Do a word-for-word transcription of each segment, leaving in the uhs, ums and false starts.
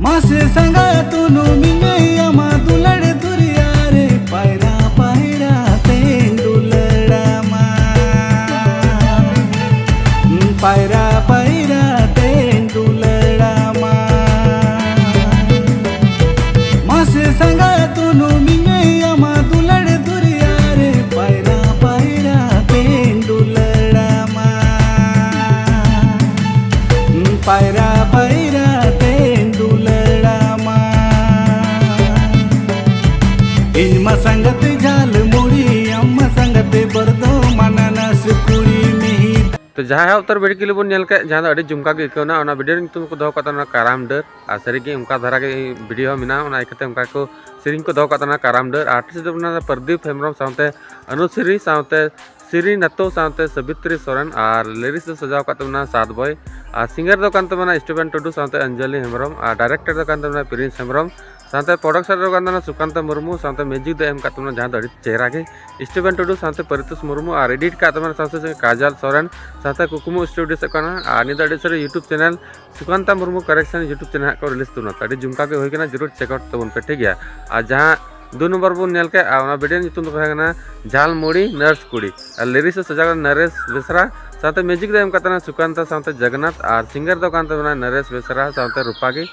ᱢᱟᱥᱮ ᱥᱟᱸᱜᱟ ᱛᱩᱱᱩᱢᱤᱧ ᱟᱢᱟ ᱫᱩᱞᱟᱹᱲ ᱫᱚᱨᱭᱟ ᱨᱮ, ᱯᱟᱭᱨᱟ ᱯᱟᱭᱨᱟ ᱛᱮᱧ ᱫᱩᱞᱟᱹᱲᱟᱢᱟ᱾ ᱯᱟᱭᱨᱟ ᱯᱟᱭᱨᱟ ᱛᱮᱧ ᱫᱩᱞᱟᱹᱲᱟᱢᱟ᱾ ᱢᱟᱥᱮ ᱥᱟᱸᱜᱟ ᱛᱩᱱᱩᱢᱤᱧ ᱟᱢᱟ ᱫᱩᱞᱟᱹᱲ ᱫᱚᱨᱭᱟ ᱨᱮ, ᱯᱟᱭᱨᱟ ᱯᱟᱭᱨᱟ ᱛᱮᱧ ᱫᱩᱞᱟᱹᱲᱟᱢᱟ᱾ ᱯᱟᱭᱨᱟ ᱯᱟᱭᱨᱟ ᱛᱮᱧ ᱫᱩᱞᱟᱹᱲᱟᱢᱟ᱾ ᱤᱧ ᱢᱟ ᱥᱟᱸᱜᱟᱛᱮ ᱡᱷᱟᱞ ᱢᱩᱲᱤ, ᱟᱢ ᱢᱟ ᱥᱟᱸᱜᱟᱛᱮ ᱵᱚᱨᱫᱷᱚᱢᱟᱱ ᱱᱟᱥ ᱠᱩᱲᱤ ᱢᱤᱦᱤ᱾ ᱛᱚ ᱡᱟᱦᱟᱸ ᱩᱛᱛᱚᱨ ᱵᱷᱤᱰᱤᱭᱳ ᱠᱞᱤᱯ ᱵᱚᱱ ᱧᱮᱞ ᱠᱮᱫ, ᱡᱟᱦᱟᱸ ᱫᱚ ᱟᱹᱰᱤ ᱡᱚᱢᱠᱟᱣ ᱜᱮ ᱟᱹᱭᱠᱟᱹᱣ ᱮᱱᱟ, ᱚᱱᱟ ᱵᱷᱤᱰᱤᱭᱳ ᱨᱮ ᱧᱩᱛᱩᱢ ᱠᱚ ᱫᱚᱦᱚ ᱠᱟᱜ ᱛᱟᱦᱮᱱᱟ ᱠᱟᱨᱟᱢ ᱰᱟᱹᱨ, ᱟᱨ ᱥᱟᱹᱨᱤᱜᱮ ᱚᱱᱠᱟ ᱫᱷᱟᱨᱟ ᱜᱮ ᱵᱷᱤᱰᱤᱭᱳ ᱦᱚᱸ ᱢᱮᱱᱟᱜᱼᱟ, ᱚᱱᱟ ᱤᱭᱠᱟᱹᱛᱮ ᱚᱱᱠᱟ ᱠᱚ ᱥᱮᱨᱮᱧ ᱠᱚ ᱫᱚᱦᱚ ᱠᱟᱜ ᱛᱟᱦᱮᱱᱟ ᱠᱟᱨᱟᱢ ᱰᱟᱹᱨ᱾ ᱟᱨᱴᱤᱥᱴ ᱫᱚ ᱢᱮᱱᱟᱜᱼᱟ ᱯᱨᱚᱫᱤᱯ ᱦᱮᱢᱵᱨᱚᱢ ᱥᱟᱶᱛᱮ ᱟᱱᱩᱥᱨᱤ ᱥᱟᱶᱛᱮ ᱥᱨᱤᱱᱟᱛᱷᱚ ᱥᱟᱶᱛᱮ ᱥᱟᱵᱤᱛᱨᱤ ᱥᱚᱨᱮᱱ, ᱟᱨ ᱞᱤᱨᱤᱠᱥ ᱫᱚ ᱥᱟᱡᱟᱣ ᱠᱟᱜ ᱛᱟᱵᱚᱱᱟ ᱥᱟᱛ ᱵᱚᱭ, ᱟᱨ ᱥᱤᱝᱜᱟᱨ ᱫᱚ ᱠᱟᱱ ᱛᱟᱵᱚᱱᱟ ᱥᱴᱤᱵᱷᱮᱱ ᱴᱩᱰᱩ ᱥᱟᱶᱛᱮ ᱚᱧᱡᱚᱞᱤ ᱦᱮᱢᱵᱨᱚᱢ, ᱟᱨ ᱰᱟᱭᱨᱮᱠᱴᱚᱨ ᱫᱚ ᱠᱟᱱ ᱛᱟᱵᱚᱱᱟ ᱯᱨᱤᱱᱥ ᱦᱮᱢᱵᱨᱚᱢ, ᱥᱟᱶᱛᱮ ᱯᱨᱚᱰᱟᱠᱥᱚᱱ ᱫᱚ ᱠᱟᱱ ᱛᱟᱵᱚᱱᱟ ᱥᱩᱠᱟᱱᱛᱟ ᱢᱩᱨᱢᱩ, ᱥᱟᱶᱛᱮ ᱢᱤᱣᱡᱤᱠ ᱫᱚ ᱮᱢ ᱠᱟᱜ ᱛᱟᱵᱚᱱᱟ ᱡᱟᱦᱟᱸ ᱫᱚ ᱟᱹᱰᱤ ᱪᱮᱦᱨᱟ ᱜᱮ ᱥᱴᱤᱵᱷᱮᱱ ᱴᱩᱰᱩ ᱥᱟᱶᱛᱮ ᱯᱟᱨᱤᱛᱳᱥ ᱢᱩᱨᱢᱩ, ᱟᱨ ᱮᱰᱤᱴ ᱠᱟᱜ ᱛᱟᱵᱚᱱᱟ ᱥᱟᱶᱛᱮ ᱠᱟᱡᱟᱞ ᱥᱚᱨᱮᱱ ᱥᱟᱶᱛᱮ ᱠᱩᱠᱢᱩ ᱥᱴᱩᱰᱤᱭᱳ ᱥᱮᱫ ᱠᱷᱚᱱ᱾ ᱟᱨ ᱱᱤᱭᱟᱹ ᱫᱚ ᱟᱹᱰᱤ ᱥᱟᱹᱨᱤ YouTube ᱪᱮᱱᱮᱞ ᱥᱩᱠᱟᱱᱛᱟ ᱢᱩᱨᱢᱩ ᱠᱟᱨᱮᱠᱥᱚᱱ YouTube ᱪᱮᱱᱮᱞ ᱦᱟᱸᱜ ᱠᱚ ᱨᱤᱞᱤᱡᱽ ᱛᱟᱵᱚᱱᱟ᱾ ᱛᱚ ᱟᱹᱰᱤ ᱡᱚᱢᱠᱟᱣ ᱜᱮ ᱦᱩᱭ ᱠᱟᱱᱟ, ᱡᱟᱹᱨᱩᱲ ᱪᱮᱠ ᱟᱣᱩᱴ ᱛᱟᱵᱚᱱ ᱯᱮ, ᱴᱷᱤᱠ ᱜᱮᱭᱟ? ᱟᱨ ᱡᱟᱦᱟᱸ ᱫᱩ ᱱᱚᱢᱵᱚᱨ ᱵᱚᱱ ᱧᱮᱞ ᱠᱮᱫ, ᱟᱨ ᱚᱱᱟ ᱵᱷᱤᱰᱤᱭᱳ ᱧᱩᱛᱩᱢ ᱫᱚ ᱛᱟᱦᱮᱸ ᱠᱟᱱᱟ ᱡᱷᱟᱞ ᱢᱩᱲᱤ ᱱᱟᱨᱥ ᱠᱩᱲᱤ, ᱟᱨ ᱞᱤᱨᱤᱠᱥ ᱫᱚ ᱥᱟᱡᱟᱣ ᱠᱟᱱᱟ ᱱᱚᱨᱮᱥ ᱵᱮᱥᱨᱟ, ᱥᱟᱶᱛᱮ ᱢᱤᱣᱡᱤᱠ ᱫᱚ ᱮᱢ ᱠᱟᱜ ᱛᱟᱦᱮᱱᱟ ᱥᱩᱠᱟᱱᱛᱟ ᱥᱟᱶᱛᱮ ᱡᱚᱜᱚᱱᱱᱟᱛᱷ, ᱟᱨ ᱥᱤᱝᱜᱟᱨ ᱫᱚ ᱠᱟᱱ ᱛᱟᱵᱚᱱᱟ ᱱᱚᱨᱮᱥ ᱵᱮᱥᱨᱟ ᱥᱟᱶᱛᱮ ᱨᱩᱯᱟᱜᱤ,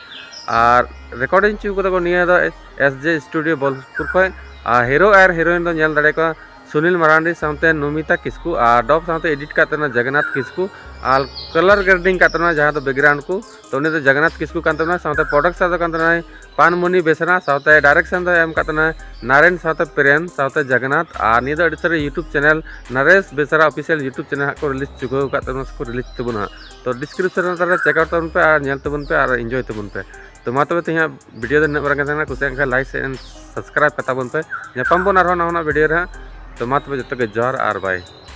ᱟᱨ ᱨᱮᱠᱚᱨᱰᱤᱝ ᱦᱚᱪᱚ ᱠᱟᱫᱟ ᱠᱚ ᱱᱤᱭᱟᱹ ᱫᱚ ᱮᱥ ᱡᱮ ᱥᱴᱩᱰᱤᱭᱳ ᱵᱳᱞᱯᱩᱨ ᱠᱷᱚᱱ᱾ ᱟᱨ ᱦᱤᱨᱳ ᱟᱨ ᱦᱤᱨᱳᱭᱤᱱ ᱫᱚ ᱧᱮᱞ ᱫᱟᱲᱮ ᱠᱚᱣᱟ ᱥᱩᱱᱤᱞ ᱢᱟᱨᱟᱱᱰᱤ ᱥᱟᱶᱛᱮ ᱱᱚᱢᱤᱛᱟ ᱠᱤᱥᱠᱩ, ᱟᱨ ᱰᱚᱵ ᱥᱟᱶᱛᱮ ᱮᱰᱤᱴ ᱠᱟᱜ ᱛᱟᱦᱮᱱᱟ ᱡᱚᱜᱚᱱᱱᱟᱛᱷ ᱠᱤᱥᱠᱩ, ᱟᱨ ᱠᱟᱞᱟᱨ ᱜᱨᱮᱰᱤᱝ ᱠᱟᱜ ᱛᱟᱦᱮᱱᱟ ᱡᱟᱦᱟᱸ ᱫᱚ ᱵᱮᱠᱜᱨᱟᱣᱩᱱᱰ ᱠᱚ, ᱛᱚ ᱩᱱᱤ ᱫᱚ ᱡᱚᱜᱚᱱᱱᱟᱛᱷ ᱠᱤᱥᱠᱩ ᱠᱟᱱ ᱛᱟᱵᱚᱱᱟ᱾ ᱥᱟᱶᱛᱮ ᱯᱨᱚᱰᱟᱠᱥᱚᱱ ᱫᱚ ᱠᱟᱱ ᱛᱟᱵᱚᱱᱟᱭ ᱯᱟᱱᱢᱩᱱᱤ ᱵᱮᱥᱨᱟ, ᱥᱟᱶᱛᱮ ᱰᱟᱭᱨᱮᱠᱥᱚᱱ ᱫᱚ ᱮᱢ ᱠᱟᱜ ᱛᱟᱦᱮᱱᱟ ᱱᱟᱨᱮᱱ ᱥᱟᱶᱛᱮ ᱯᱨᱮᱢ ᱥᱟᱶᱛᱮ ᱡᱚᱜᱚᱱᱱᱟᱛᱷ᱾ ᱟᱨ ᱱᱤᱭᱟᱹ ᱫᱚ ᱟᱹᱰᱤ ᱥᱟᱹᱨᱤ YouTube ᱪᱮᱱᱮᱞ ᱱᱚᱨᱮᱥ ᱵᱮᱥᱨᱟ ᱚᱯᱷᱤᱥᱤᱭᱟᱞ YouTube ᱪᱮᱱᱮᱞ ᱦᱟᱸᱜ ᱠᱚ ᱨᱤᱞᱤᱡᱽ ᱪᱩᱠᱟᱹᱣ ᱟᱠᱟᱫ ᱛᱟᱵᱚᱱᱟ ᱥᱮ ᱠᱚ ᱨᱤᱞᱤᱡᱽ ᱛᱟᱵᱚᱱᱟ ᱦᱟᱸᱜ᱾ ᱛᱚ ᱰᱤᱥᱠᱨᱤᱯᱥᱚᱱ ᱨᱮ ᱛᱟᱦᱚᱞᱮ ᱪᱮᱠ ᱟᱣᱩᱴ ᱛᱟᱵᱚᱱ ᱯᱮ ᱟᱨ ᱧᱮᱞ ᱛᱟᱵᱚᱱ ᱯᱮ ᱟᱨ ᱮᱱᱡᱚᱭ ᱛᱟᱵᱚᱱ ᱯᱮ᱾ ᱛᱚ ᱢᱟ ᱛᱚᱵᱮ ᱛᱮᱦᱮᱧᱟᱜ ᱵᱷᱤᱰᱤᱭᱳ ᱫᱚ ᱱᱤᱱᱟᱹᱜ ᱢᱟᱨᱟᱝ ᱜᱮ ᱛᱟᱦᱮᱱᱟ᱾ ᱠᱩᱥᱤᱭᱟᱜ ᱠᱷᱟᱱ ᱞᱟᱭᱤᱠ ᱥᱮ ᱥᱟᱵᱥᱠᱨᱟᱭᱤᱵ ᱠᱟᱛᱟ ᱵᱚᱱ ᱯᱮ᱾ ᱧᱟᱯᱟᱢ ᱵᱚᱱ ᱟᱨᱦᱚᱸ ᱱᱟᱣᱟ ᱱᱟᱣᱟ ᱵᱷᱤᱰᱤᱭᱳ ᱨᱮ ᱦᱟᱸᱜ᱾ ᱛᱚ ᱢᱟ ᱛᱚᱵᱮ ᱡᱚᱛᱚ ᱜᱮ ᱡᱚᱦᱟᱨ ᱟᱨ ᱵᱟᱭ᱾